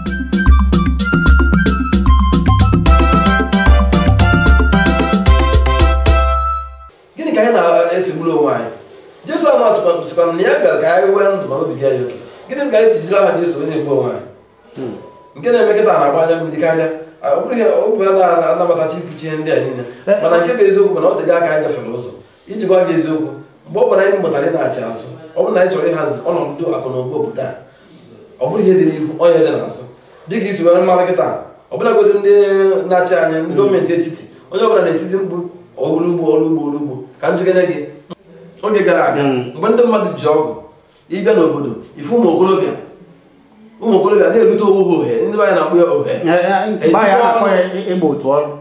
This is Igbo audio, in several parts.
Gịnị ka anyị na-esigburu onwe anyị? Jesu amasịkwa na ya bịara ka anyị wee ndụ ma obiga ya oke. Gịnị ka anyị ji jiri aha Jesu onye egbu onwe anyị? Nke na-eme kịta na-agba anya mmiri karịa. Ọ bụrụ ihe okwu na-anabatacha ikwuchi ihe ndị a niile, mana nke bụ eziokwu bụ na ọ dịghị aka anyị gafere ụzọ. Iji gwa gị eziokwu, mgbe ọ bụla anyị mụtara ịna-achị azụ, ọ bụrụ na anyị chọrọ ịhazi ọnọdụ akụ na ụba obodo a, ọ bụrụ ihe dị n'ihu, onye dị n'azụ. Dịka isi were mmadụ kịta, ọbụlagodi ndị na-achị anyị, ndị gọọmenti etiti, onye ọbụla na-etizi mkpu ọrụ ugbo, ọrụ ugbo, ọrụ ugbo. Ka njikere gị, oge gara aga, mgbe ndị mmadụ ji ọgụ ịbịa n'obodo, ife ụmụ okorobịa na-erute onwe ha ohe, ndị be anyị na-akpọ ya ohe.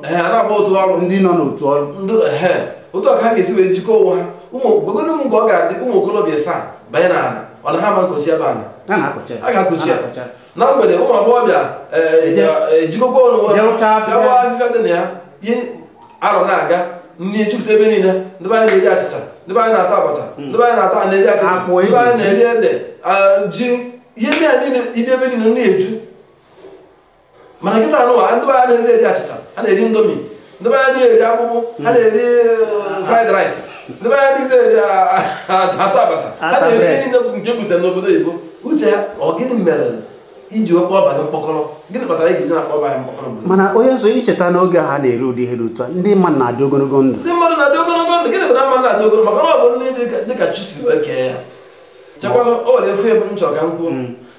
A na-agba otu ọrụ, ndị nọ n'otu ọrụ, otu a ka ha ga-esi wee jikọọ onwe ha. Ụmụ m ka ọ ga-adị ụmụ okorobịa saa banye n'ala, ọ na ha ma nkochi ebe ala a ga-akụchi ya na mgbede. Ụmụ agbọghọbịa ejikọkwa onwe ha bịawa ahịhịa dị na ya, ihe arọ na-aga, nri ejupụta ebe niile. Ndị be anyị na-eri achịcha, ndị be anyị na-ata abacha, ndị be anyị na-ata na-eri akịka, ndị be anyị na-eri ede, ji, ihe ndị a niile ibi ebe niile na-eju. Mana nkịta anụwa, ndị be anyị na-eri achịcha, ha na-eri indomi, ndị be anyị na-eri akpụkpụ, ha na-eri fried rice, ndị be anyị na-eri ata abacha, ha na-eri ihe niile nke butere n'obodo oyibo. Uche ya, ọ gịnị mere iji wekpọ ọbanye mkpọkọrọ? Gịnị kpatara iji na-akpọ ọbanye mkpọkọrọ? Mana onye nsọ, icheta n'oge ha na-eri ụdị ihe dị otu a, ndị mmadụ na-adị ogologo ndụ. Ndị mmadụ na-adị ogologo ndụ. Gịnị bụ na mmadụ na-adị ogologo? Maka na ọ bụ nri dịka chi si wee kee ya. Chekwanụ, o nwere efu ebe m chọrọ ka m kwuo.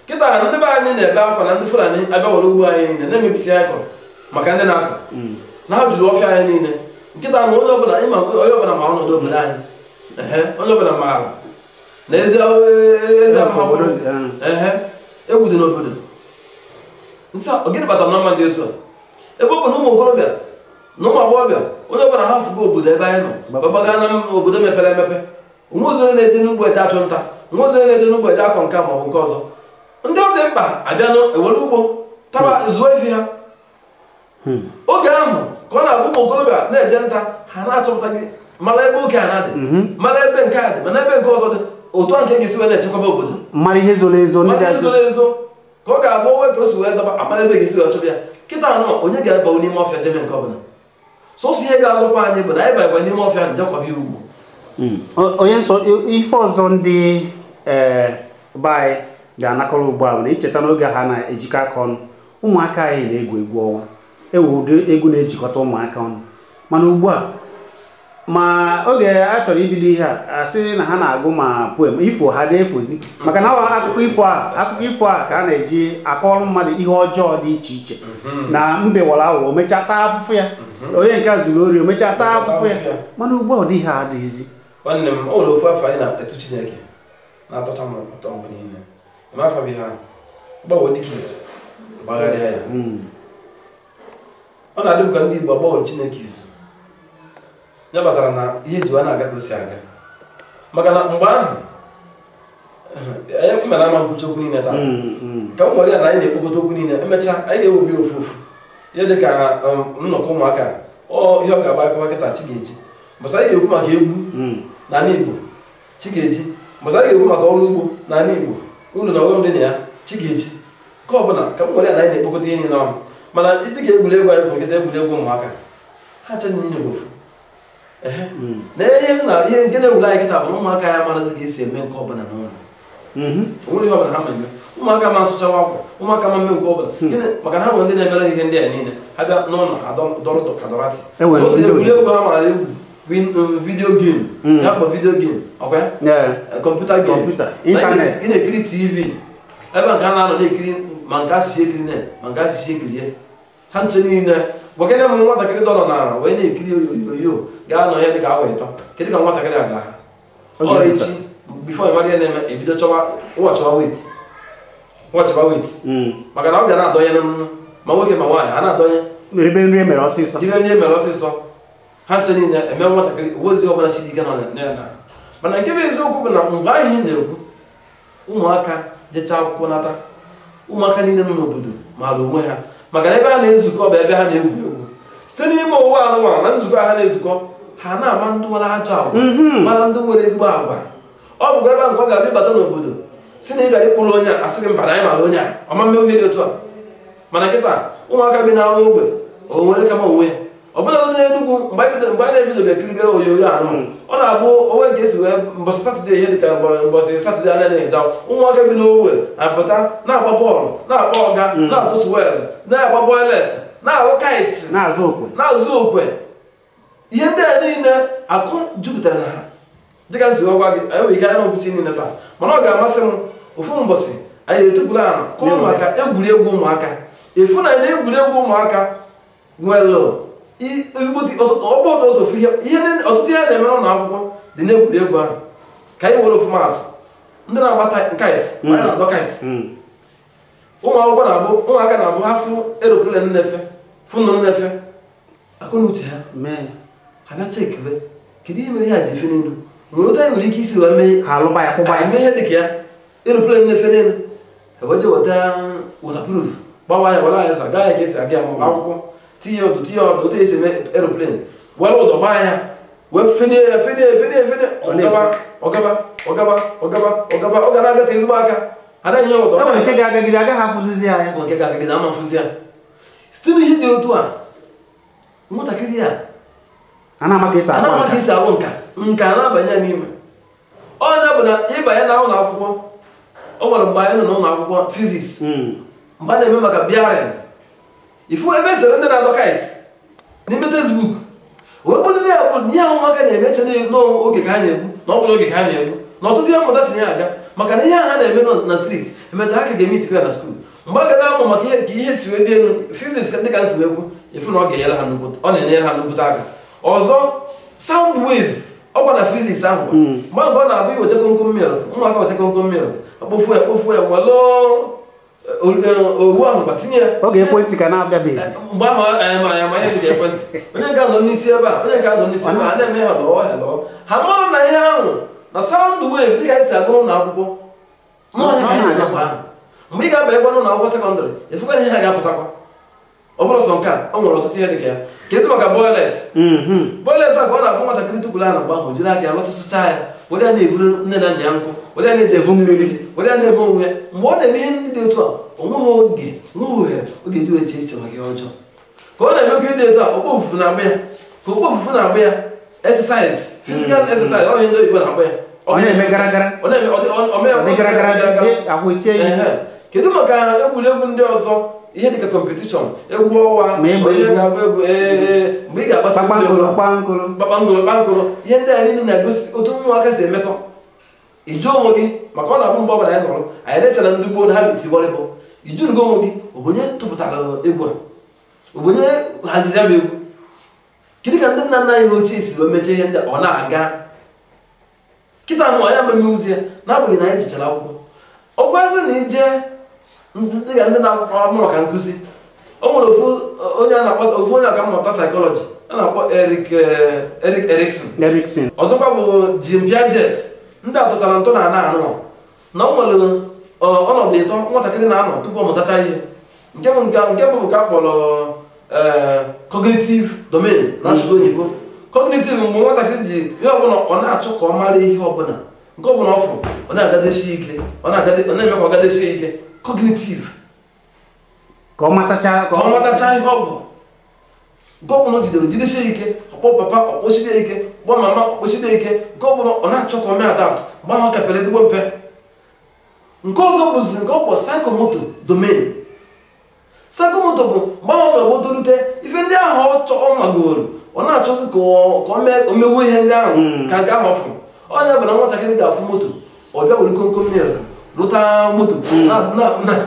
Kịta ndị be anyị na-ebe akwa na ndị Fulani abịa were ugbo anyị niile na-emebisi anyị kọrọ maka ndị na-akọ na ha juru ọfịa anyị niile. Nkịta na onye ọbụla ịma, onye ọbụla ma ọnọdụ obodo anyị, onye ọbụla maara na ezi egwu dị n'obodo. Nsị gịnị kpatara na mma dị otu a? Ebe ọ bụ na ụmụ okorobịa na ụmụ agbọghọbịa, onye ọbụla ha fụgo obodo ebe anyị nọ, gbaga na obodo mepere emepe, onwe ụzọ onye na-eje n'ugbo eje achụ nta, onwe ụzọ onye na-eje n'ugbo eje akọ nke ma ọ bụ nke ọzọ. Ndị ọ dị mkpa abịanụ ewere ugbo taba zuo efi ha. Oge ahụ ka ọ na-abụ ụmụ okorobịa na-eje nta, ha na-achọpụta gị mara ebe oke ana dị, mara ebe nke a dị, mana ebe nke ọzọ dị. Otu a nke ga-esi wee na-echekwaba obodo, mara ihe zoro ezo, zoro ezo, ka ọ ga-abụ onwe ka o si wee daba, amara ebe ga-esi wee chọba ya. Kịta anụ onye ga-aba n'ime ọfịa jebe nke ọbụla, sọsọ ihe ga-azụkwa anyị bụ na anyị bagwa n'ime ọfịa njekwaba ya ugbo. Onye nsọ, ife ọzọ ndị be anyị ga-anakọrọ ugbu a bụ na icheta n'oge ha na-ejikọ aka ọnụ, ụmụaka anyị na-egwu egwu ọnwa, ewu ụdị egwu na-ejikọta ụmụaka ọnụ. Mana ugbu a, ma oge a chọrọ ibido ihe a, asị na ha na-agụ ma poem ifo, ha na-efozi, maka na akụkọ ifo a ka a na-eji akọrọ mmadụ ihe ọjọọ dị iche iche. Na mbe wara awọ, o mechaa taa afụfụ ya, onye nke a zuru ori, o mechaa taa afụfụ ya. Mana ugbu a ọ dịghị adịghịzi. Nwanne m, o nwere ofu afọ anyị na-etu Chineke na-atọcha m ụtọ mgbe niile. Eme afọ bụ ihe ahụ gbanwe dịka izu gbagharịa ya. Ọ na-adị m ka ndị Igbo agbanwere Chineke izu ya batara na ihe ejiwa na-aga ka o si aga. Maka na mgbe ahụ anyị mere ama nkwuchi okwu niile taa, ka m nwere ya na anyị na-ekpokọta okwu niile, emechaa anyị ga-ewobi ofu ofu ihe dị ka nnọkọ ụmụaka. Ọ ihe ọ ga-agba akọwa kịta chi ga-eji mbọsị anyị ga-ekwu maka egwu n'ala Igbo, chi ga-eji mbọsị anyị ga-ekwu maka ọrụ ugbo n'ala Igbo, uru na ọghọm dị na ya, chi ga-eji. Nke ọbụla ka m nwere ya na anyị na-ekpokọta ihe niile ọnụ. Mana dịka egwuregwu anyị kwuru nkịta, egwuregwu ụmụaka ha ncha niile bụ ofu. Na ihe m na ihe nke na-ewule anyị kịta bụ na ụmụaka ya amarazi ka esi eme nke ọbụla n'ụlọ. Onwere ihe ọbụla ha ma eme. Ụmụaka ma asụchawa akwa, ụmụaka ma mme nke ọbụla. Gịnị? Maka na ha nwere ndị na-emere ihe ndị a niile. Ha bịa n'ụlọ ha dọrọ kadọratị. Egwuregwu ha maara egwu video game, ya kpọ video game, ọkwa ya? Kọmputa game, ịntanetị, ị na-ekiri TV, ebe nke a na-anọ na-ekiri ma nke asịsị ekiri na ma nke asịsị ekirie. Ha nche niile gwakene m nwatakịrị dọrọ n'ala wee na-ekiri onyonyo ga-anọ ihe dịka awa ịtọ. Kedu ka nwatakịrị a ga ọ echi bifo ịmara ihe na-eme, ebido chọwa ụwa wit chọwa wit, maka na ọ ga na-adọnye ma nwoke ma nwaanyị a na-adọnye ribe nri emere ọsịsọ, ribe nri emere ọsịsọ. Ha nche niile eme nwatakịrị ozi ọbụla siri ike nọ na. Mana nke bụ eziokwu bụ na mgbe anyị na-ekwu ụmụaka jechaa akwụkwọ nata, ụmụaka niile nọ n'obodo maara onwe ha, maka na ebe ha na-ezukọ bụ ebe ha na-egwu egwu. Site n'ime ụwa anụnwa na nzukọ ha na-ezukọ, ha na-ama ndị nwere ajọ agwa, mara ndị nwere ezigbo agwa. Ọ bụkwa ebe nke ọ ga-abịa ịbata n'obodo si na ị bịara ịkpụrụ onye a, asị gị mba na anyị mara onye a, ọma mmegbu ihe dị otu a. Mana kịta ụmụaka bi na ogbe o nwere kama onwe ya ọbụla ndị na-enugwu mgbe anyị na-ebidobe ekiribe onyonyo anụ ọ na-abụ onwe nke esi wee mbọsị Satọde ihe dịka mbọsị Satọde anaghị na-eje ụmụaka bi n'ogbe apụta na-agba bọọlụ na-akpọ ọga na-atụ swel na-agba bọiles na-alụ kait na-azụ okwe ihe ndị a niile akụ jupụtara na ha dịka nsi ọgwa gị anyị nwere ike anya n'okwuchi niile taa mana ọ ga-amasị m ofu mbọsị anyị etupụla ala kọọ maka egwuregwu ụmụaka efu na egwuregwu ụmụaka nwere ọgbọ ọzọ ọtụtụ ihe a na-eme n'ụlọ akwụkwọ dị n'egwuregwu ahụ ka anyị were ofumatụ ndị na-agba kait anyị na-adọ kait ụmụ akwụkwọ na-abụ ụmụaka na-abụ ha fụ eroplane na-efe fụ nnụnụ na-efe akọ na uche ha ha bịa chekebe kedu ihe mere ihe a ji efe n'elu nwere otu anyị nwere ike isi wee mee mee ihe dịka ya eroplane na-efe n'elu eweje weta waterproof gbawa ya were anyị sa gaa ya ka esi aga ya maọbụ akwụkwọ tinye ọdụ tinye ọdụ otu esi eme eroplane were ụdọ gbaa ya wee fenye ya fenye fenye fenye ọgaba ọgaba ọgaba ọgaba ọgaba ọ ga na-agata ezigbo aka anaghị nye ụdọ nke ga-agagide agaghị afụzizi ya nke ga-agagide ama mfụzi ya site n'ihe dị otu a nwatakịrị a ana-ama ka esi arụ nka nka na-abanye ya n'ime ọnya bụ na ịbanye na ụlọ akwụkwọ o nwere mgbe anyị nọ n'ụlọ akwụkwọ fiziks mgbe a na-eme maka biarin ifu ebe esere ndị na-adọ kait n'ime textbook wee bụrụ ya bụ ihe ahụ ụmụaka na-emecha n'oge ka ha na-egbu na ọ bụrụ oge ka ha na-egbu na ọtụtụ ihe mmụta si ya aga maka na ihe ha na-eme na street emecha ha ka ga-eme itikwa ya na skuul mgbe a ga na-amụ maka ihe ka ihe si wee dị elu fiziks dị ka nsi wee kwu ifu na ọ ga-enyere ha nnukwu ọ na-enyere ha nnukwute aka ọzọ sound wave ọkwa na fiziks ahụ mgbe nke ọ na-abụ iweta komkom milk ụmụaka weta komkom milk akpofu ya kpofuo ya welụ owu ahụ gwa tinye ya oge ekwentị ka na-abịabeghị mgbe ahụ anyị ma ihe dị ekwentị onye nke anọ n'isi ebe a onye nke anọ n'isi ebe a na-eme hello hello ha mara na ihe ahụ na sound wave dịka anyị si agụ n'ụlọ akwụkwọ n'ọnya ka anyị na-agakwa ahụ mgbe ị ga-abanyekwa n'ụlọ akwụkwọ sekọndịrị efukwa na ihe ha ga-apụtakwa ọ bụrụ sọ nke a ọ nwere ọtụtụ ihe dịka ya ka ezi maka boiles boiles a ka ọ na-abụ nwatakịrị tukwuru ala mgbe ahụ jiri aka ya lọtụtụcha ya were ya na-eburu nne na nna ya nkụ were ya na-eji ebu mmiri were ya na-eme onwe ya mgbe ọ na-eme ihe ndị dị otu a o nweghị oge nweghị ohere oge ji wee chee echiche maka ihe ọjọọ ka ọ na-emekọ ịdị etu a okpo ofufu na-agba ya ka okpo ofufu na-agba ya exercise physical exercise ọ ihe ndị oyibo na-agba ya ọ na-eme gara gara ọ na-eme gara gara ahụ isi ya. Kedu maka egwuregwu ndị ọzọ ihe dịka competition egwu ọnwa onye ga-agba egwu mgbe ị ga-agbacha kpakpangolo kpakpangolo ihe ndị a niile na-egosi otu ụmụaka si emekọ iju onwe gị maka ọ na-abụ mgbe ọbụla anyị nọrọ anyị na-echara ndị gboo na ha biti volleyball ijurugo onwe gị onye tụpụtara egwu a onye haziri ya bụ egwu kedu ka ndị nna nna anyị ochie si wee mechie ihe ndị ọ na-aga kịta nụ anyị amaghị ozi ya n'agbanyeghị na anyị jichara akwụkwọ ọ gwazi na ije dịka ndị na-akwụkwọ maka nkụzi o nwere ofu onye a na-akpọ ofu onye ọkammụta saịkọlọji a na-akpọ Eric Erikson ọzọkwa bụ Jean Piaget ndị atụchara ntụ na ana anụ na o nwere ọnọdụ ịtọ nwatakịrị na-anọ tupu ọ mụtacha ihe nke bụ nke a kpọrọ cognitive domain n'asụsụ oyibo cognitive mgbe nwatakịrị ji ihe ọbụla ọ na-achọ ka ọ mara ihe ọbụla nke ọbụla ọ fụrụ ọ na-agadesie ike ọ na-eme ka ọ gadesie ike cognitive ka ọ matacha ihe ọ bụ nke ọbụla o jidere jidesie ike ọkpọ papa ọkpọchide ike kpọọ mama ọkpọchide ike nke ọbụla ọ na-achọ ka ọ mee adapt mgbe ahụ ọ kapere ezigbo mpe nke ọzọ bụzi nke ọ kpọ psychomotor domain psychomotor bụ mgbe ahụ ọ ga-agbo tolite ife ndị ahụ ọ magoro ọ na-achọzi ka o mewuo ihe ndị ahụ ka nke ahụ ọ fụrụ onye bụ na nwatakịrị ga-afụ moto ọ bịa were komkom milk rụta moto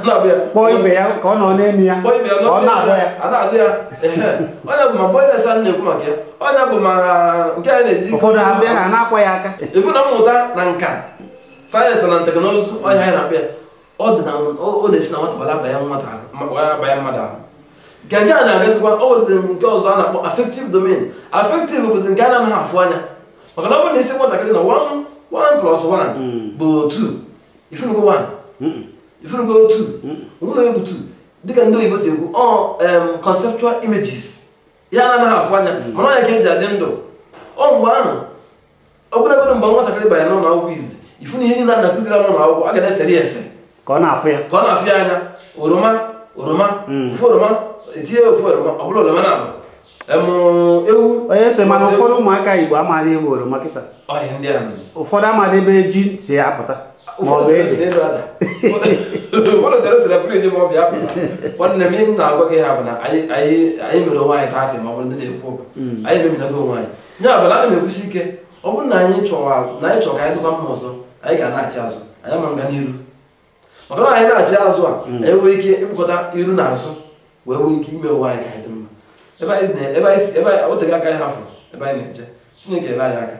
na-abịa kpọọ ibe ya ka ọ nọ n'elu ya kpọọ ibe ya ọ na-adọ ya a na-adọ ya onye bụ ma boiles a na-ekwu maka ya onye bụ ma nke a na-eji ụfọdụ ha bịa ha na-akwa ya aka efu na mmụta na nka sayensị na teknụzụ ọhịa anyị na-akpọ ya ọ dị na ọ na-esi na nwata wara abanye mmadụ ahụ nke nke a na-agazikwa ọ bụzi nke ọzọ a na-akpọ affective domain affective bụzi nke a na-anaghị afụ anya maka na ọ bụrụ na isi nwatakịrị na 1 plus 1 bụ 2 ifunugo 1 ifunugo 2 nwụlọ egwu 2 dịka ndị oyibo si ekwu ọ conceptual images ya na-anaghị afụ anya mana ọnya ka eji adị ndụ ọ mgbe ahụ ọbụlagoro mgbe nwatakịrị banyere n'ụlọ akwụkwọ izi ifunu ihe niile a na-akụziri n'ụlọ akwụkwọ a ga na-esere ya ese ka ọ na-afụ ya ka ọ na-afụ ya anya oroma Oroma, ofu oroma, etinye ofu oroma, ọ bụrụ oroma na ewu. Onye so mana ụfọdụ ụmụaka Igbo amaghị ebe oroma kịta. Ọhịa ndị a. Ụfọdụ amaghị ebe ji si apụta. Ma ọ bụ ede. Ụfọdụ chere si na friji ma ọ bịa pụta. Nwanne m, ihe m na-agwa gị ha bụ na anyị mere onwe anyị taatị, ma ọ bụrụ ndị na-ekwu okwu. Anyị meminago onwe anyị. Ya bụ na ana m ekwusi ike, ọ bụrụ na anyị chọrọ na anyị chọrọ ka anyị dịkwa mma ọzọ, anyị ga na-achị azụ, anyị ama nga n'iru. Maka na anyị na-achị azụ a, anyị nwere ike ịkpụkọta iru na azụ wee nwee ike ime onwe anyị ka anyị dị mma. Ebe anyị oteghị aka anyị hafụrụ ebe anyị na-eje, Chineke ebe anyị aka.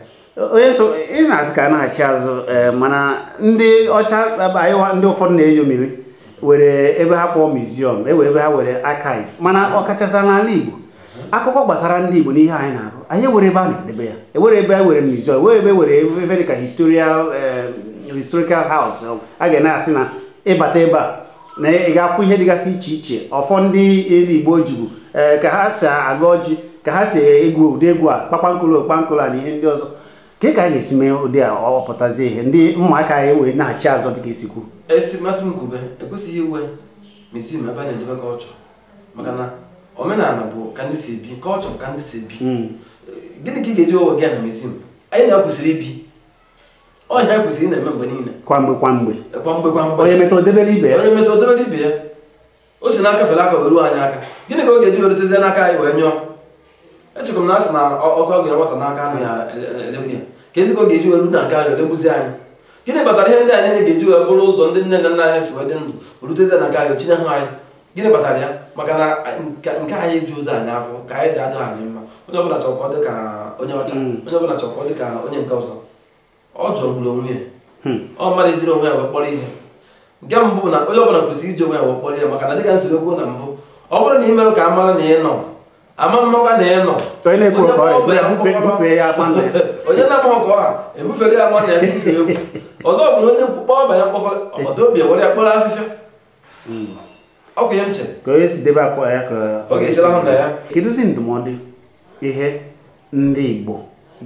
Onye so ị na-asị ka a na-achị azụ, mana ndị ọcha anyị ndị ụfọdụ na-eyomiri were ebe ha kpọọ museum, ewe ebe ha were archive, mana ọkachasị n'ala Igbo akụkọ gbasara ndị Igbo n'ihe anyị na-arụ, anyị ewere ebe a na-edebe ya, ewere ebe e were museum, ewere ebe were ebe dịka historical house. A ga na-asị na ịbata ebe a na ị ga-afụ ihe dịgasị iche iche, ọfọ ndị Igbo jibu, ka ha si aga ọjị, ka ha si egwu ụdị egwu a, kpakpankolo okpankolo na ihe ndị ọzọ. Ka ka anyị ga-esi mee ụdị a ọ pụtazie ihe ndị ụmụaka anyị wee na-achị azụ dịka isi kwu? Esi masị m kwube, ekwesịghị iwe museum ebe a na-edebe kọlchọ, maka na omenala bụ ka ndị si ebi, kọlchọ bụ ka ndị si ebi. Gịnị ka ị ga-eji owe gị na museum? Anyị na-akwụsịrị ibi ọhịa anyị kwesịrị ị na-eme mgbe niile, kwamgbe kwamgbe, kwamgbe kwamgbe. Onye metụ odebere ibe ya, onye metụ odebere ibe ya, o si n'aka fere aka wee ruo anyị aka. Gịnị ka ọ ga-eji werutezie n'aka anyị wee nyụọ? Echekwa m na asị na ọkụ ọgụ ya nwata n'aka anaghị elegbu ya, ka ezi ka ọ ga-eji wee ru na nke anyị olegbuzi anyị. Gịnị kpatara ihe ndị anyị niile ga-eji wee bụrụ ụzọ ndị nne na nna anyị si wee dị ndụ rutezie na nke anyị ochinye hụ anyị? Gịnị kpatara ya? Maka na nke anyị ji ụzọ anyị afọ ka anyị dị adịghị anyị mma. Onye ọbụla chọrọ ka ọ dị ka onye ọcha, onye ọbụla chọrọ ka ọ dị ka onye nke ọzọ. Ọ jọgburu onwe ya. Ọ mmadụ ejiri onwe ya wee kpọrọ ihe. Nke mbụ bụ na onye ọbụla kwesịrị iji onwe ya wee kpọrọ ihe, maka na dịka nsogbu okwu na mbụ, ọ bụrụ na ị merụ ka a mara na ị nọ, ama mmakwa na ị nọ, onye na-amaghị ka ọ ha ebufere ya nwanne ya n'isi egwu. Ọzọ bụ na onye kpọọ ọba ya mkpọkọ ọgbata obi ewere ya kpọrọ afịfịa. Ọ bụ ihe m chere. Ka onye si debe akwa ya ka ọ ga-echere ahụ na ya. Kedụzi ndụmọdụ ihe ndị Igbo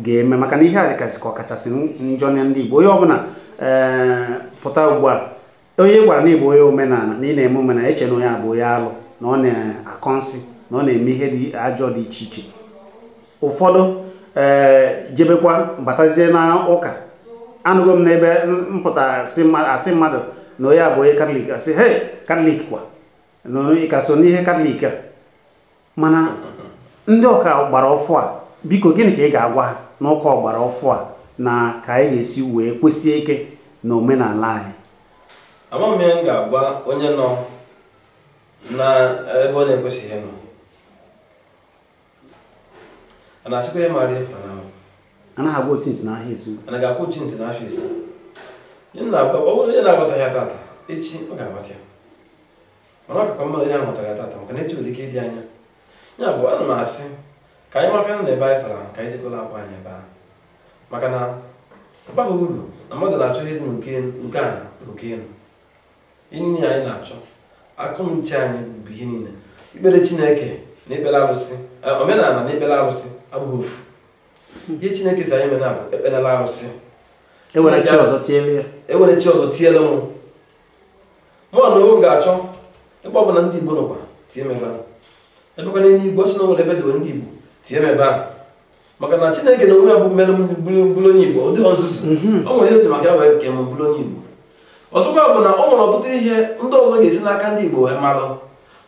ga-eme, maka na ihe a dịkasị ka ọkachasị njọ na ndị Igbo? Onye ọbụla pụta ugbu a, onye gwara na Igbo onye omenala na ị na-eme omenala, eche na onye abụ onye alụ, na ọ na-akọ nsị, na ọ na-eme ihe dị ajọ dị iche iche. Ụfọdụ jebekwa batazie na ụka. Anụgo m n'ebe m pụtara asị mmadụ na onye abụ onye Katọlik, asị hei Katọlik kwa, na ị ka so n'ihe Katọlik a. Mana ndị ọka ọgbara ọfụ a, biko gịnị ka ị ga-agwa ha n'ụka ọgbara ọfụ a na ka anyị ga-esi wee kwesịe ike na omenala anyị? Amaghị m ihe m ga-agwa onye nọ na ebe ọ na-ekwesịghị ịnọ. A na-asịkwa ihe mara ihe pụtara ahụ. Anaghị agwa otu ntị n'ahịa esu. Anaghị agwa otu ntị n'ahịa esu. Ọ bụrụ onye na-aghọtaghị ya tata, echi ọ ga-aghọta ya. Mana ọ kakwa mma onye aghọtara ya tata, maka na echi nwere ike ịdị anya. Ya bụ ana m asị ka anyị maka na ebe anyị sara ahụ, ka anyị jekọla akwa anyị ebe ahụ. Maka na ọ baghị uru na mmadụ na-achọ ihe dị n'oke ala na oke elu. Ihe niile anyị na-achọ, akụ na uche anyị bụ ihe niile. Ikpere Chineke na ikpere arụsị, omenala na ikpere arụsị abụghị ofu. Ihe Chineke si anyị mere bụ ekperela arụsị. Ewere chi ọzọ tiele ya. Ewere chi ọzọ tiele mụ. Mụ na onwe m ga-achọ ebe ọ bụla ndị Igbo nọkwa tie m ebe ahụ. Ebekwa n'eluigwe, ọ sị na o nwere ebe dịwere ndị Igbo tie m ebe ahụ. Maka na Chineke na onwe ya bụ mere m bụrụ onye Igbo, ọ dịghị nzuzu. O nwere ihe o ji maka ya wee kee m bụrụ onye Igbo. Ọzọkwa bụ na ọ nwere ọtụtụ ihe ndị ọzọ ga-esi n'aka ndị Igbo wee malụ.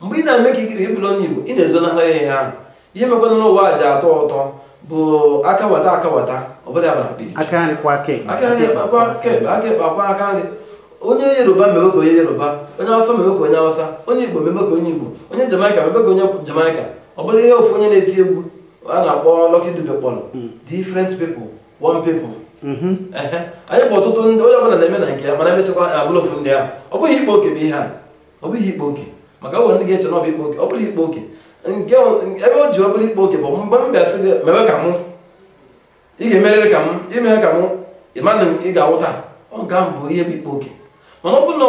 Mgbe ị na-eme ka ị bụrụ onye Igbo, ị na-ezonahụ ya ihe ahụ. Ihe mekwana n'ụwa a ji atọ ụtọ bụ aka weta aka weta, ọ bụrụ ya bụ na peji. Aka nri kwa aka ekpe. Aka nri kwa aka ekpe, aka ekpe akwa aka nri. Onye Yoruba mewe ka onye Yoruba, onye Hausa mewe ka onye Hausa, onye Igbo mewe ka onye Igbo, onye Jamaica mewe ka onye Jamaica. Ọ bụrụ ihe ofu onye na-eti egwu a na-akpọ Lucky Dube kpọrọ different people, one people. Anyị bụ ọtụtụ ndị onye ọbụla na-eme na nke ya, mana emechakwa abụrụ ofu ndị ahụ. Ọ bụghị ikpe oke bụ ihe a. Ọ bụghị ikpe oke. Maka ọ nwere ndị ga-eche na ọ bụ ikpe oke. Ọ bụghị ikpe oke. Nke ebe o ji ọ bụrụ ikpe oke bụ mgbe m bịa sị gị mewe ka mụ, ị ga-emerịrị ka mụ, imeghe ka mụ, ị ma na ị ga-awụta. Ọ nke ahụ bụ ihe bụ ikpe oke. Mana ọ bụrụ na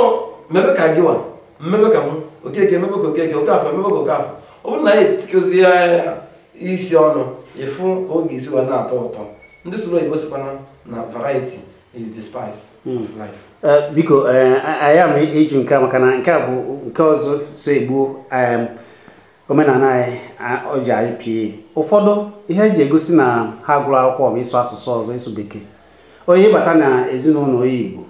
mebe ka gị nwa, mmebe ka mụ, Okeke emebe ka Okeke, Okafọ emebe ka Okafọ. Ọ bụrụ na anyị etikozie ya isi ọnụ, ịfụ ka ọ ga-esi wee na-atọ ụtọ. Ndị soro oyibo sikwana na variety Is the spice of life. Biko anyị ama ịjụ nke a maka na nke a bụ nke ọzọ so egbu omenala anyị o ji anyị pie. Ụfọdụ ihe eji egosi na ha gụrụ akwụkwọ bụ ịsụ asụsụ ọzọ, ịsụ bekee. Onye ịbata na ezinụlọ onye Igbo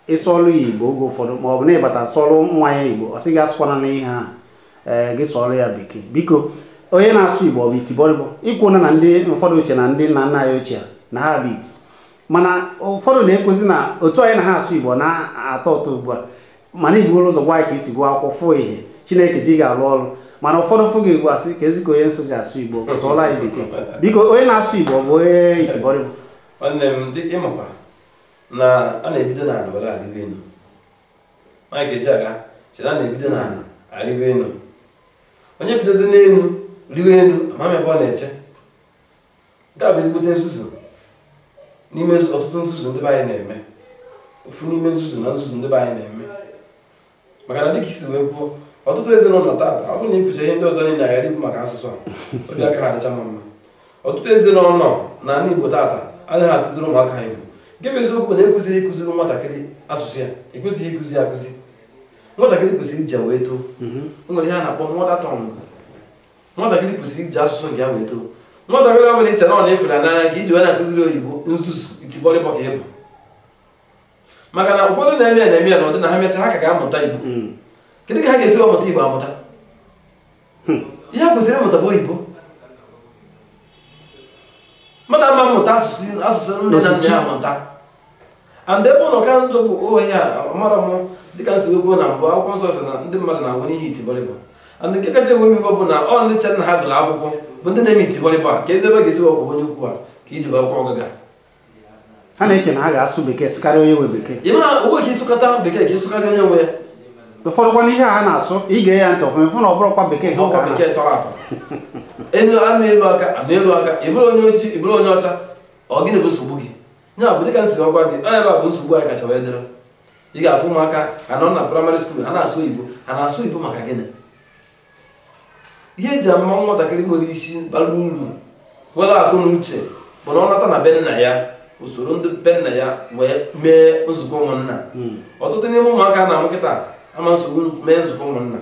ịsụọlụ ya Igbo oge ụfọdụ, ma ọ bụ na ịbata sụọlụ nwa ya Igbo, ọ sị gị asụkwana n'ihe a, gị sụọlụ ya bekee. Biko onye na-asụ Igbo ọ bụ itibọrịbọ? Ikwuna na ndị ụfọdụ uche na ndị nna nna ya ochie na ha bụ iti, mana ụfọdụ na-ekwuzi na otu anyị na ha asụ Igbo na-atọ ụtọ ugbu a, mana ibuoro ụzọ gwa anyị ka isi gụọ akwụkwọ fụ ihe Chineke ji ga-alụ ọrụ. Mana ụfọdụ fụ gị Igbo asị ka ezikọ onye nsọ ji asụ Igbo, sụọla anyị bekee. Biko onye na-asụ Igbo ọ bụ onye itibọrịbọ? Nwanne m, dịka ịmakwa na a na-ebido n'ala were arịgo elu. Mike Ejeagha chere a na-ebido n'ala arịgo elu. Onye bidozi n'elu rigo elu, ama m ebe ọ na-eche. Nke a bụ ezigbote nzuzu n'ime ọtụtụ nzuzu ndị be anyị na-eme. Ofu n'ime nzuzu na nzuzu ndị be anyị na-eme. Maka na dịka isi wee kwuo, ọtụtụ ezinụlọ tata, ọ bụrụ na ikwuche ihe ndị ọzọ niile aghara ikwu maka asụsụ a, obi aka ha adịcha mma. Ọtụtụ ezinụlọ na ala Igbo tata anaghị akụziri ụmụaka ha Igbo. Nke bụ eziokwu na ekwesịghị ịkụziri nwatakịrị asụsụ ya, ekwesịghị ịkụzi ya akụzi. Nwatakịrị kwesịrị iji ya wee too. O nwere ihe a na-akpọ mother tongue. Nwatakịrị kwesịrị iji asụsụ nke ya wee too. Nwatakịrị ọ bụla iche na ọ na-efere n'anya ka iji wee na-akụziri oyibo nzuzu itibọrịbọ ka ịbụ. Maka na ụfọdụ na-eme ya na-eme ya na ọdị na ha mechaa ha ka ga-amụta Igbo. Kedu ka ha ga-esi amụta Igbo amụta? Ihe ha kwesịrị ịmụta bụ oyibo. Mmadụ ama mmụta asụsụ nne na nna ya amụta. And ebe ụlọ ka njọ bụ ohi a amara m dịka nsi wee kwuo na mbụ, akwụkwọ nsọ sị na ndị mmadụ na-anwụ n'ihe itibọrịbọ. And nke kacha enwe iwe bụ na ọ ndị chere na ha gụrụ akwụkwọ bụ ndị na-eme itibọrịbọ a, ka ezi ebe ga-esi wepụ onye ukwu a ka iji wee kwụọ ọgaga. Ha na-eche na ha ga-asụ bekee sụkarịa onye nwe bekee. Ị ma onwe ka ịsụkọta bekee ka ịsụkarịa onye nwe ya. Ụfọdụkwa n'ihe a ha na-asụ, ige ya ntị ọfụma, ịfụ na ọ bụrụkwa bekee ka ọ Ọ bekee tọrọ atọ. Enu a na-elu aka, a na-elu aka, ị bụrụ onye ojii, ị bụrụ onye ọcha, ọ gịnị bụ nsogbu gị? Ya bụ dịka nsogbu ọgwa gị, ọ ebe a bụ nsogbu anyị kacha wee dịrị. Ị ga-afụ ụmụaka ha nọ na praịmarị skuul, ha na-asụ Igbo, ha na-asụ Igbo maka gịnị? Ihe eji ama nwatakịrị nwere isi bara uru nwere akụ na uche bụ na ọ nata na be nna ya, usoro ndị be nna ya wee mee nzukọ ụmụnna. Ọtụtụ n'ime ụmụaka na-amụ kịta ama nsogbu mee nzukọ ụmụnna.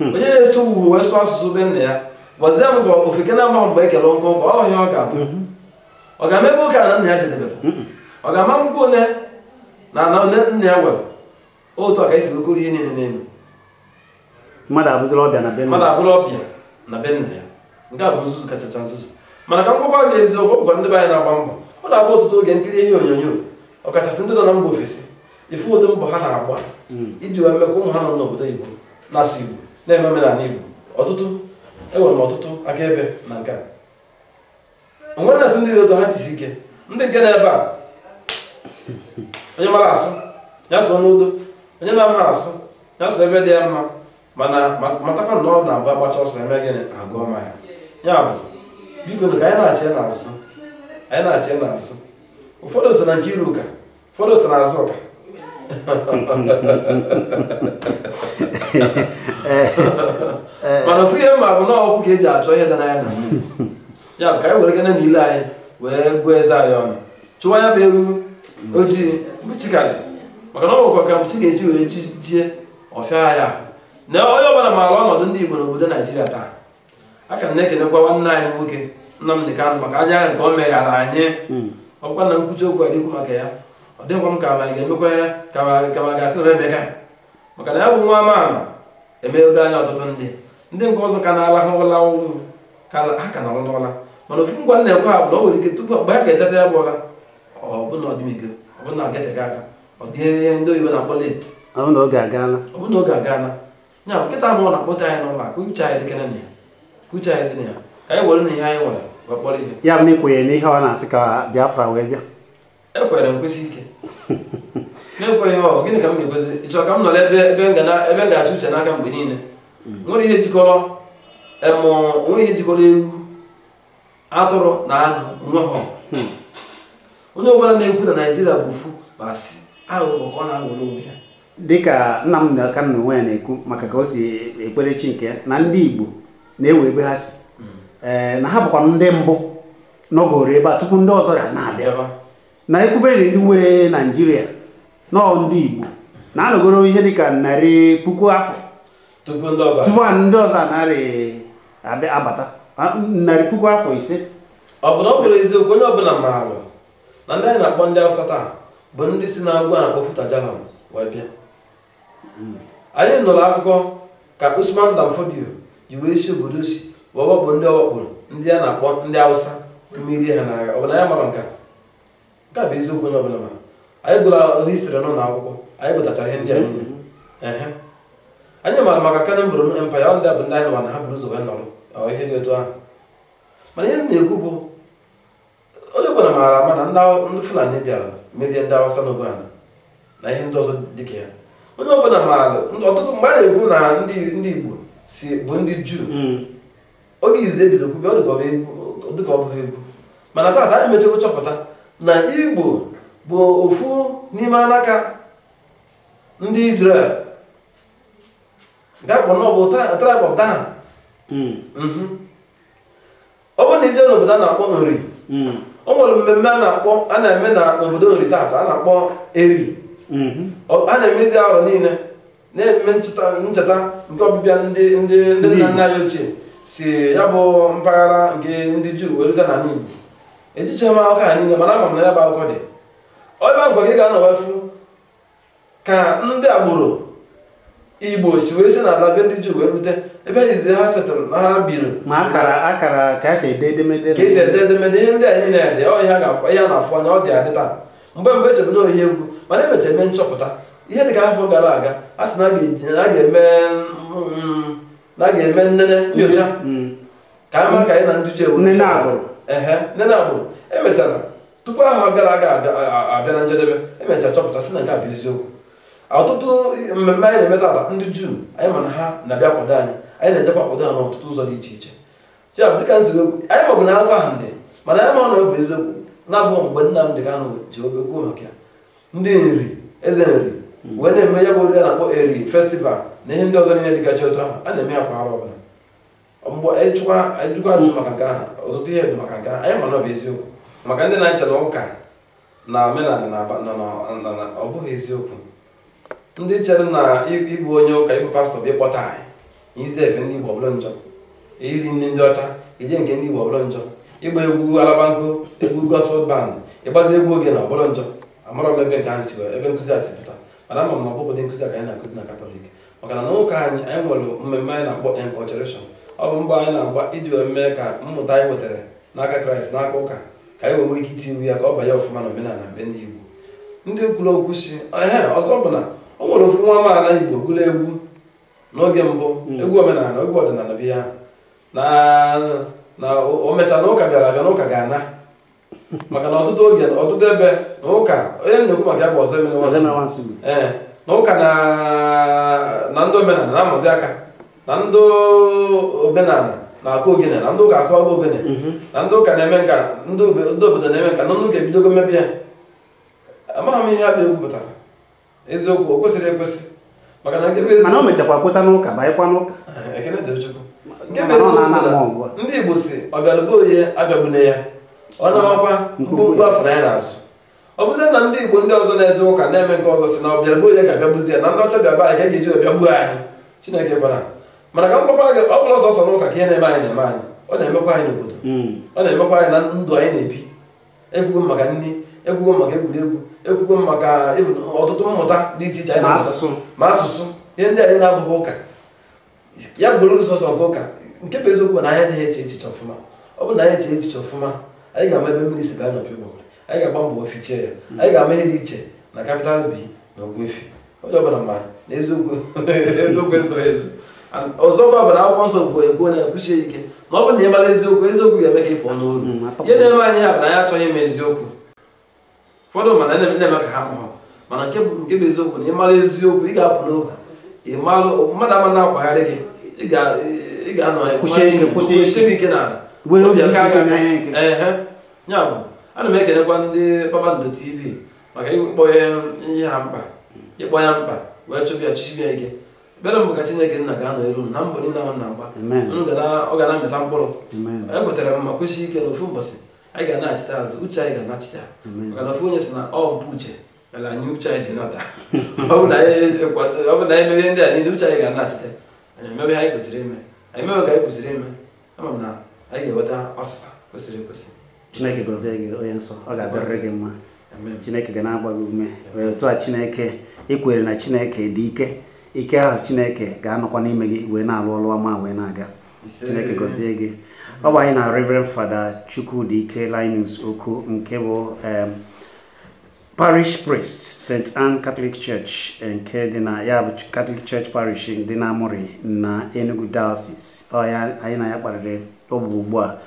Onye na-eso uwe wee sụọ asụsụ be nna ya, gwazie m ka ofeke na-amaghị mgbe ekele nkụ ka ọ ihe ọ ga-abụ. Ọ ga-ama ebe oke ala nna ya jedebere? Ọ ga-ama nkwụ one na ala one nna ya nwere? Otu a ka esi wekọrọ ihe niile n'elu. Mmadụ abụzila ọbịa na be nna ya. Mmadụ abụrụ ọbịa na be nna ya. Nke a bụ nzuzu kachacha nzuzu. Mana ka m gwakwa gị eziokwu, ọ bụkwa ndị be anyị na-agba mbọ. Ọ na-abụ ọtụtụ oge nkiri ihe onyonyo, ọkachasị ndị nọ na mba ofesi, ifu ụdị mbọ ha na-agba iji wee mee ka ụmụ ha nọ n'obodo Igbo na-asụ Igbo, na-eme omenala Igbo. Ọtụtụ enwere m ọtụtụ akaebe na nke a. Onwe na-asị ndị dị otu ha jisi ike, ndị nke na-ebe a, onye mara asụ ya sụọ n'udo, onye na-amaghị asụ ya sụọ ebe dị ya mma, mana matakwa na ọ na-abụ agbacha ọsọ eme gịnị agụọ ma ya. Ya bụ biko ka anyị na-achị n'azụ, anyị na-achị n'azụ. Ụfọdụ so na nke iru ụka, ụfọdụ so na azụ ụka. Mana ofu ihe mma bụ na ọkwụ ka eji achọ ihe dị n'anya na mmiri. Ya bụ ka anyị were gene n'ile anyị wee gụọ eze anyị ọnụ, chụwa ya bụ ewu ojii mgbe chi ka dị, maka na ọ bụkwa ka chi ga-eji wee jie ọfịa ya. Na onye ọbụla maara ọnọdụ ndị Igbo n'obodo Naijiria taa. A ka m na-ekenekwa nwanne anyị nwoke Nnamdi Kanu maka anya ahụ nke o meghara anyị. Ọ bụkwa na nkwuchi okwu adịkwu maka ya, ọ dịghịkwa m ka ma ga-emekwa ya ka ma ga-asị na emeka, maka na ya bụ nwa amaala emeghego anya ọtụtụ ndị nke ọzọ ka na-alahụ ụla ụmụ ka ha ka nọrọ n'ụla. Mana ofu ngwa nna ekwe ha bụ na o nwere ike tupu mgbe ha ga-eteta ya bụ ụla, ọ bụ na ọdịmigo, ọ bụ na agateghị aka, ọ dị ihe ndị oyibo na-akpọ late. Ọ bụ na oge agaala. Ọ bụ na oge agaala. Ya bụ nkịta anụ ọ na-akpọta anyị n'ụlọ, ka uche anyị dịkene na ya, ka uche anyị dị na ya, ka anyị were na ihe anyị nwere wee kpọrọ ihe. Ya bụ na ikwenye n'ihe ọ na-asị ka Biafra wee bịa. Ekwere m kwesị ike. Na-ekweghị ọ gịnị ka m ga-ekwezi? Ị chọrọ ka m nọrọ ebe m ga-achụ uche n'aka mgbe niile? Nwere ihe jikọrọ onwe ihe jikọrọ ewu, atụrụ na agụ onwe ha. Onye ọbụla na-ekwu na Naijiria bụ ofu ma asị aghụghọ ka ọ na-aghọrọ onwe ya. Dịka Nnamdi Kanu onwe ya na-ekwu maka ka o si ekpere chi nke ya na ndị Igbo na-ewe ebe ha si, na ha bụkwa ndị mbụ nọgoro ebe a tupu ndị ọzọ ya na-abịa. Na ekwubere ndị nwe Naijiria nọọ ndị Igbo na-anọgoro ihe dịka 100,000 afọ tupu ndị ọzọ tupu ndị ọzọ anarị abata 500,000 afọ. Ọ bụ na ọ bụrụ eziokwu, onye ọbụla maara na ndị anyị na-akpọ ndị Hausa taa bụ ndị si na ugwu a na-akpọ Futa Jalon wee bịa. Anyị nụrụ akụkọ ka Usman Dan Fodio ji wee si obodo si wee wakpo ndị ọ wakporo ndị a na-akpọ ndị Hausa mmeri ha n'agha. Ọ bụ na ya mara nke a? Nke a bụ eziokwu onye ọbụla mara. Anyị gụrụ histrị nọ n'akwụkwọ, anyị gụtachara ihe ndị a niile. Ehe, anyị maara maka Kanem Borno Empire. Ọ ndị a bụ ndị anyị nụwa na ha buru ụzọ wee nọrọ ọ ihe dị otu ahụ. Mana ihe m na-ekwu bụ onye ọbụla maara ama na ndị Fulani bịara merie ndị Hausa n'oge ala na ihe ndị ọzọ dịka ya. Onye ọbụla maara ọtụtụ mgbe a na-ekwu na ndị Igbo si bụ ndị Juu. Oge izizi ebido kwube ọ dịka ọ bụ egwu, dịka ọ bụghị egwu, mana taata anyị mechego chọpụta na Igbo bụ ofu n'ime alaka ndị Israel nke akpọrọ na ọ bụ tribe of Dan. Ọ bụrụ na ije n'obodo a na-akpọ Nri, o nwere mmemme a na-akpọ a na-eme na obodo Nri taata a na-akpọ Eri. A na-emezi arọ niile na-eme ncheta nke ọbịbịa ndị ndị ndị nna nna anyị ochie si ya bụ mpaghara nke ndị Juu wee rute n'ala Igbo. Ejicha m akụkọ ha niile, mana ama m na ya bụ akụkọ dị ebe ahụ ka ị ga-anọ wee fụ ka ndị agbụrụ Igbo si wee si n'ala be ndị Juu wee rute ebe ha izi ha setụrụ na ha biri. Ma akara akara ka esi ede edemede ka esi ede edemede ihe ndị a niile dị ọ ihe a ga-afụ ihe a na-afụ anya ọ dị adị taa. Mgbe mgbe echebụ na ohi egwu, mana emecha eme nchọpụta ihe dịka afọ gara aga a sị na a ga-eme na a ga-eme nnene nyocha ka anyị mara ka anyị na ndị Juu ewu nnene agbụrụ. Ehe, nnene agbụrụ emechara tupu ahụ gara aga abịa na njedebe, emechara chọpụta sị na nke a bụ eziokwu. Ọtụtụ mmemme anyị na-eme taata ndị Juu anyị ma na ha na-abịa kwado anyị, anyị na-ejekwa akwado ha n'ọtụtụ ụzọ dị iche iche. Ya bụ dịka nziri okwu anyị maọbụ na akụkọ ahụ dị, mana anyị ma na ọ bụ eziokwu na-abụghị mgbe Nnamdị Kanụ ji obe kwuo maka ya. Ndị Nri, eze Nri wee na-eme ya bụ oriri a na-akpọ Eri festival na ihe ndị ọzọ niile dịgachi otu ahụ a na-eme ya kwa arọ ọbụla. Mgbe anyị jụkwa ajụjụ maka nke ahụ, ọtụtụ ihe dị maka nke ahụ, anyị ma na ọ bụ eziokwu. Maka ndị na-eche na ụka na omenala na ọ bụghị eziokwu. Ndị chere na ịbụ onye ụka, ịbụ pastọ bụ ịkpọta anyị izi efe ndị Igbo ọbụla njọ, iri nri ndị ọcha, ije nke ndị Igbo ọbụla njọ, ịgba egwu alabanko, egwu gospel band, ịgbazi egwu oge na ọbụla njọ. Amara m ebe nke ahụ si ebe nkụzi a si pụta, mana ama m na ọ bụghị ụdị nkụzi a ka anyị na-akụzi na Katọlik. Maka na n'ụka anyị anyị nwere mmemme anyị na-akpọ enculturation. Ọ bụ mbọ anyị na-agba iji wee mee ka mmụta anyị nwetara n'aka Kraịst n'aka ụka ka anyị wee nwee ike itinye ya ka ọ banye ọfụma na omenala be ndị Igbo. Ndị kwuru okwu si ehe ọzọ bụ na o nwere ofu nwa amaala Igbo gụrụ egwu n'oge mbụ, egwu omenala, egwu ọdịnala bụ ya na o mechaa na ụka bịara abịa na ụka ga-ana. Maka na ọtụtụ oge ọtụtụ ebe na ụka onye m na-ekwu maka ya bụ ọzọ emere ee na ụka na ndị omenala na-amazi aka na ndị omenala na-akụ ogene na ndị ụka akụ ọgụ ogene na ndị ụka na-eme nka, ndị obodo na-eme nka na ndị ụka ebidogo mmebi ya. Amaghị m ihe ha bụ egwu pụtara eziokwu o kwesịrị ekwesị maka na nke bụ eziokwu mana o mechakwa kweta n'ụka banyekwa n'ụka. Ekene dịrị Chukwu. Nke bụ eziokwu na ndị Igbo si ọ bịara bụ onye abịagbune ya ọ na-amakwa mkpụmkpụ afọ na ya n'azụ. Ọ bụzie na ndị Igbo ndị ọzọ na-eje ụka na-eme nke ọzọ si na ọ bịara bụ onye ga-abịagbuzi ya na ndị ọcha bịa be anyị ka e ga-eji wee bịagbuo anyị. Chineke gwara mana ka m gwakwa gị, ọ bụla ọsọsọ n'ụka ka ihe na-eme anyị na-eme anyị, ọ na-emekwa anyị n'obodo, ọ na-emekwa anyị na ndụ anyị na-ebi. Ekwugo m maka nri, ekwugo m maka egwuregwu, ekwugo m maka ọtụtụ mmụta dị iche iche anyị ma asụsụ ihe ndị anyị na-abụghị ụka ya bụrụ sọsọ nke ụka. Nke bụ eziokwu na anyị adịghị eche echiche ọfụma. Ọ bụrụ na anyị eche echiche ọfụma, anyị ga-ama ebe mmiri si baa n'opi ụgbọgụrụ, anyị ga-agba mbọ fichie ya, anyị ga-ama ihe dị iche na capital B na Ogbuefi. Onye ọbụla ma na eziokwu eziokwu ezoghị ezo. Ọzọkwa bụ na akwụkwọ nsọ bụ ekwu na-ekwuchie ike na ọ bụrụ na ị mara eziokwu, eziokwu ga-eme ka ị pụọ n'olu. Ihe na-eme anyị ya bụ na anyị achọghị ime eziokwu. Ụfọdụ mana na-eme ka ha mụọ, mana nke bụ eziokwu na ị mara eziokwu ị ga-apụ n'oge ị mara mmadụ ama na-akwagharị gị, ị ga-anọ kwụsie ike n'ala. Ehe, ya bụ ana m ekelekwa ndị Kpakpando TV maka ịkpọ ihe ha mkpa, ịkpọ ya mkpa wee chụpụ ya chụsibịa ike. Bịara mbụ ka Chineke nna ga-anọ elu na mbọ niile ahụ na-agba ọ ga na-amịta mkpụrụ. Ekwetara m ma kwesị ike n'ofu ụbọchị Anyị ga na-achite azụ, uche anyị ga-anachite. Maka na ofu onye sị na ọ bụ uche mere anyị uche anyị ji nata. Ọ bụ na anyị mebe ndị a niile, uche anyị ga-anachite. Anyị emebe ihe anyị kwesịrị ime, anyị mebe ka anyị kwesịrị ime. Ama m na anyị ga-enweta ọsịsa kwesịrị ekwesị. Chineke gọzie gị, onye nsọ, ọ ga-adịrịrị gị mma. Chineke ga na-agba gị ume. Otu a Chineke ikwere na Chineke dị ike, ike ahụ Chineke ga-anọkwa n'ime gị wee na-alụ ọlụ ọma wee na-aga. Chineke gọzie gị. Ọ bụ anyị na Reverend Fada Chukwudike Linus Oko nke bụ Parish Priest St. Anne Catholic Church nke dị na ya bụ Catholic Church Parish dị na Amuri na Enugu Diocese. Ọ ya anyị na ya kparịrị ọ bụ ugbu a.